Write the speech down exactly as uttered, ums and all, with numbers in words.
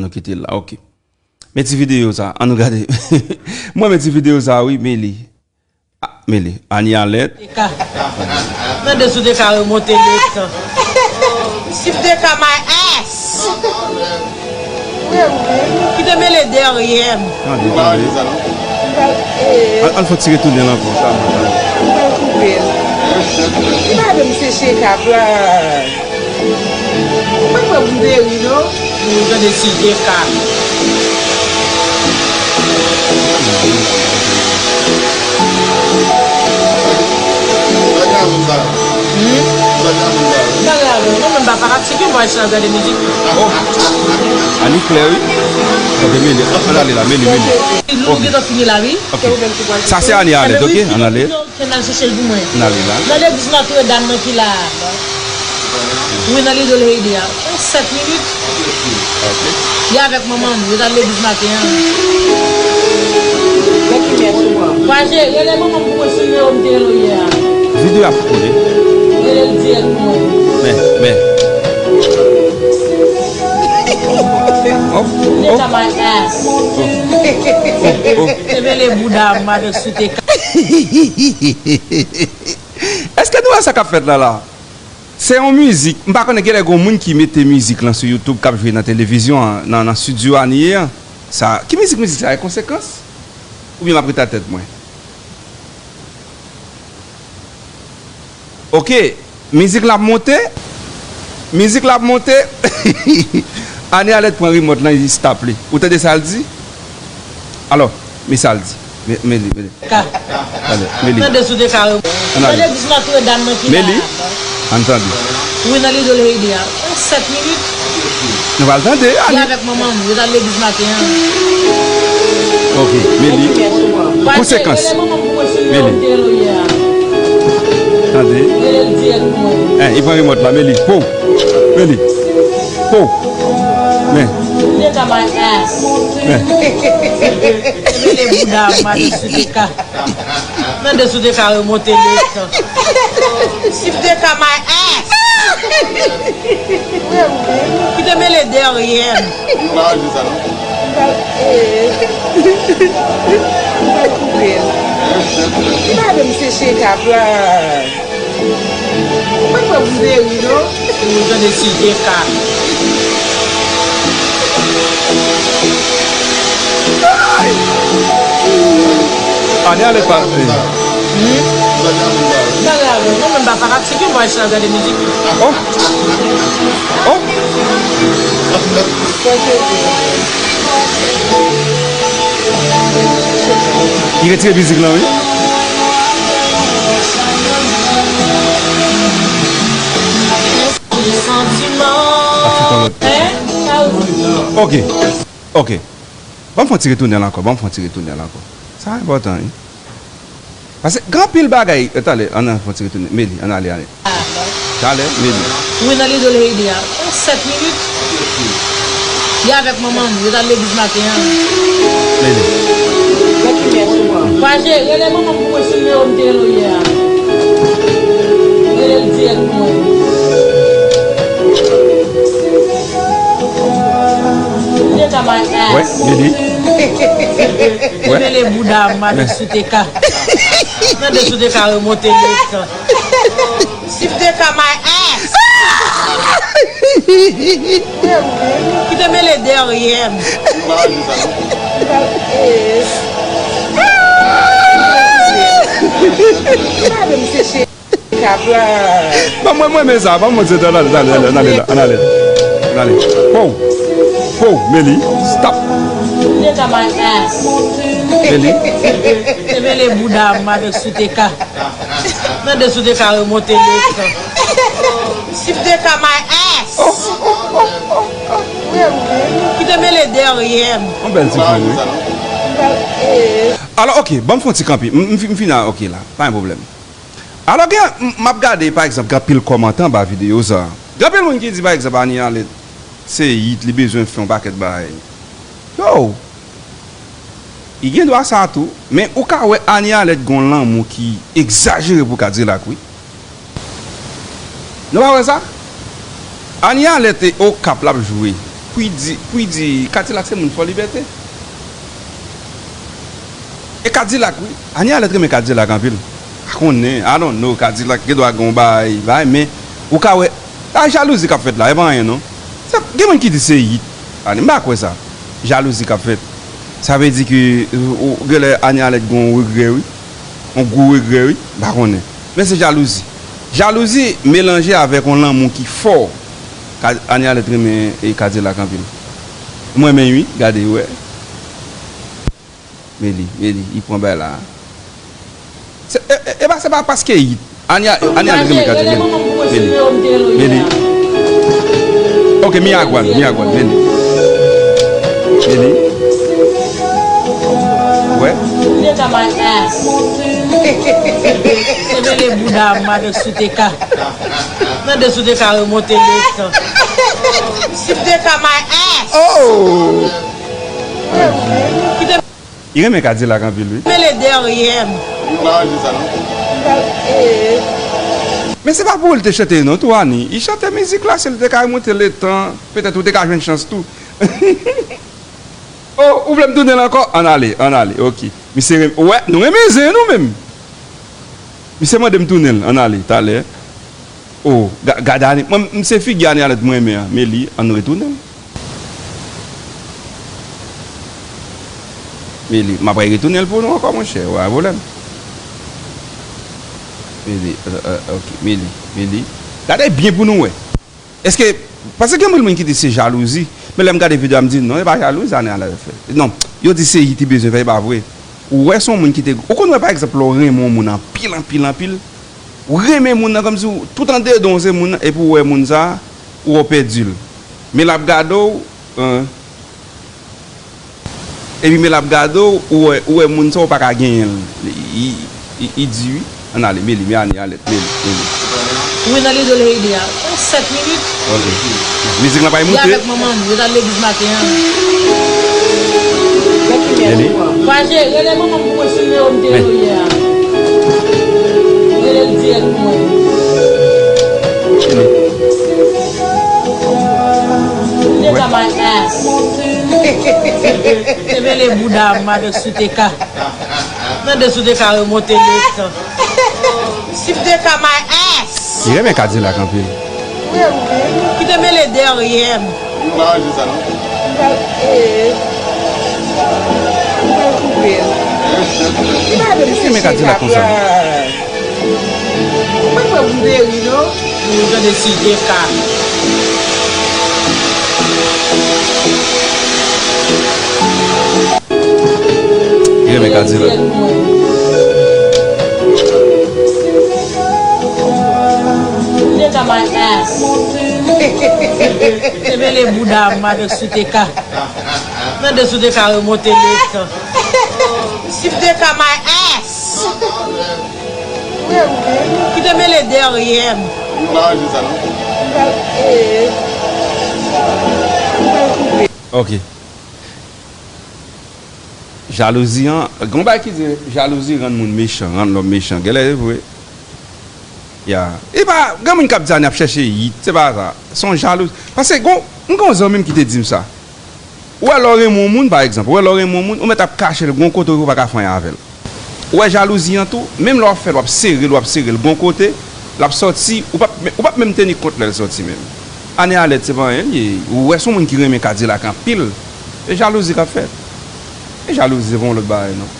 Nou kite l la, ok. Men ti videyo sa, ann nou gade. Mwen men ti videyo sa, wi, Meli. Ah, Meli, Anie Alerte. Te ka. Mande si w te ka remonte letan. Si w te ka my ass. Ki te mele dèyè m. Tande, tande. Ann, ann fè ti retounen l ankò. Mwen koupe l. Li pa vle m seche kap la. Ou pa kwè pou m te ri, non? Ou tande si gen ka. Sa ka moun sa? Hmm? Sa ka moun sa? Sa grave, non, mwen pa fanatik, yo, mwen ap gade mizik. Oh! Ani klè, wi. Ok, Meli, ann ale la, Meli, Meli. Nou gentan fini la, wi. Ok. Sa se Anie Alerte, ok? Ann ale. Ken al chèche l pou mwen. N ale la. Nan legliz Notre Dame nan ki la a. Wi, nan Little Haiti a. Yon sèt minit. Ok. Li avèk manman m, yo t al legliz maten an. Nan ki mès ou an? Kwaje, rele manman m pou mwen sou nimewo m te rele w yè a. Videyo ap koule. Rele l dirèk pou mwen. Men, men. Oh, oh. Nigga my ass. Oh. Oh, oh. Te mele bouda m avèk sou te ka. Èske nou wè sa k ap fèt la la? Se yon mizik, m pa konnen, genlè gen moun ki mete mizik lan sou YouTube k ap jwe nan televizyon an, nan, nan estidyo Anie an. Sa, ki mizik, mizik sa? E konsekans? Oubyen m ap ret a tèt mwen? Ok, mizik la ap monte. Mizik la ap monte. Anie Alerte pran remòt lan, li stop li. Ou tande sa l di? Alò, men sa l di. Men, men li, men li. Ka. Tande, men li. Tande si w te ka. Ann ale. Tande dis Notre Dame nan ki la. Men li. Ann tande. Wi, nan Little Haiti a. Yon sèt minit. Nou pral tande, Anie. Li avèk manman m, yo t al legliz maten an. Ok, men li. Konsekans. Men li. Tande. Eh, li pran remòt la, men li. Po. Men li. Po. Men. Men. Mele bouda m avèk sou te ka. Mande si w te ka remonte letan. Si w te ka my ass. Ki te mele dèyè m. Mwen koupe l. Li pa vle m seche kap la. Ou pa kwè pou m te ri, non? Ou tande si gen ka. Anie Alerte pa. Hmm? Sa grave, non, mwen pa fanatik, mwen pa gade mizik. Oh! Oh! Li retire mizik lan, wi. Ok. Ok. Ban m fè yon ti retounen l ankò. Ban m fè yon ti retounen l ankò. Sa enpòtan, wi. Paske gen anpil bagay. Talè, ann, ann fè yon ti retounen. Meli, ann ale, ale. Talè, Meli. Wi, nan Little Haiti a. Yon sèt minit. Li avèk manman m, yo t al legliz maten an. Meli. Kwaje, rele manman m pou mwen sou nimewo m te rele w yè a. Rele l dirèk pou mwen. Nigga my ass. Wè, Meli. Wè. Mele bouda m avèk sou te ka. Mande si w te ka remonte letan. Si w te ka my ass. Ki te mele dèyè m. Ban mwen, mwen, men sa, ban mwen, se, ann ale, ann ale, ann ale, ann ale, ann ale. Pow! Pow! Meli, stop! Nigga my ass. Meli. Te mele bouda m avèk sou te ka. Mande si w te ka remonte letan. Si w te ka my ass. Ki te mele dèyè m. Yon bèl ti fanm, wi. Alò, ok, ban m fè yon ti kanpe. M, m, m fin la, ok la. Pa gen pwoblèm. Alò, gen, m, m ap gade, pa egzanp, gen anpil kòmantè anba videyo sa. Gen anpil moun ki di, pa egzanp, Anie Alerte se yit, li bezwen fè yon pakèt bagay. Yo! Li gen dwa sa tou, men ou ka wè Anie Alerte gen yon lanmou ki egzajere pou Kadilak, wi. Nou pa wè sa? Anie Alerte e Okap l ap jwe. Pou y di, pou y di Kadilak se moun Fò Libète. E Kadilak, wi. Anie Alèt renmen Kadilak anpil. Pa konnen, I don't know, Kadilak gen dwa gen yon bagay, bagay, men ou ka wè, a jalouzi k ap fèt la, e pa anyen non. Sa, gen moun ki di se yit. Anie, m pa kwè sa. Jalouzi k ap fèt. Sa vle di ke, ou, ou genlè Anie Alèt gen yon regrè, wi. Yon gwo regrè, wi. M pa konnen. Men se jalouzi. Jalouzi melanje avèk yon lanmou ki fò. Ka-, Anie Alèt renmen e Kadilak anpil. Mwen menm, wi. Gade, wè. Men li, men li, li pran bay la. Se, e, e, e pa, se pa paske yit. Anie, Anie Alèt renmen Kadilak. Men li, men li. Ok, mi agwan, mi agwan, men li. Men li. Wè. Sivdeka my ass. Se mele bouda m avèk Sivdeka. Mande Sivdeka remonte letan. Sivdeka my ass. Oh! Kite Li renmen Kadilak anpil, wi. Mele dèyè m. Li pa ranje sa, non. Men se pa pou ou l te chante non, tou, Anie. Li chante mizik la, si l te ka remonte letan, petèt ou te ka jwenn chans, tou. Oh, ou vle m tounen l ankò? Ann ale, ann ale, ok. Misye renmen, wè, nou renmen zen, nou menm. Misye mande m tounen l, ann ale, talè. Oh, ga-, gade Anie, mwen, m se figi Anie Alèt mwen renmen an, men li, ann retounen l. Men li, m ap retounen l pou nou ankò, monchè, pa gen pwoblèm. Men li, euh, euh, ok, men li, men li. Gade byen pou nou wè. Èske, paske gen moun ki di se jalouzi, men lè m gade videyo a, m di non, e pa jalouzi Anie Alèt fè. Non, yo di se yit li bezwen fè, e pa vre. Ou wè se yon moun ki te, ou konn wè pa egzanp lè w renmen yon moun anpil, anpil, anpil, ou renmen moun nan kòmsi w tout andedan w se moun nan, epi w wè moun sa, ou wè w pèdi l. Men l ap gade w, en. Epi men l ap gade w, ou wè, ou wè moun sa w pa ka genyen l. Li, li, li di wi. Ann ale, men li, men Anie Alèt, men li, men li. Wi, nan Little Haiti a. Yon sèt minit. Ok. Mizik lan pa moute. Li avèk manman m, yo t al legliz maten an. Men li. Kwaje, rele manman m pou mwen sou nimewo m te voye a. Rele l dirèk pou mwen. Men li. Sivdeka my ass. Se mele bouda m avèk Sivdeka. Mande Sivdeka remonte letan. Sivdeka my ass. Li renmen Kadilak anpil. Kite mele dèyè m. Li pa ranje sa, non. Li renmen Kadilak konsa. Ou pa kwè pou m te ri, non? Ou tande Sivdeka. Li renmen Kadilak. Sivdeka my ass. Se mele bouda m avèk Sivdeka. Mande Sivdeka remonte letan. Sivdeka my ass. Kite mele dèyè m. Li pa ranje sa, non. Ok. Jalouzi an, gen yon bagay ki di jalouzi rann moun mechan, rann lòm mechan. Genlè e vre. Ya. E pa, gen moun k ap di a, n ap chèche yit, se pa sa. Se yon jalouzi. Paske gon, m gen yon zanmi m ki te di m sa. Ou wè lè w renmen yon moun, pa egzanp, ou wè lè w renmen yon moun, ou mèt ap kache l gon kote ou pa ka fè anyen avè l. Ou wè jalouzi an tou, menm lè w ap fè l, w ap sere l, w ap sere l gon kote, l ap sòti, ou p ap, ou p ap menm teni kont lè l sòti menm. Anie Alèt, se pa anyen l ye. Ou wè se yon moun ki renmen Kadilak anpil. E jalouzi k ap fèt. E jalouzi, se pa yon lòt bagay, non.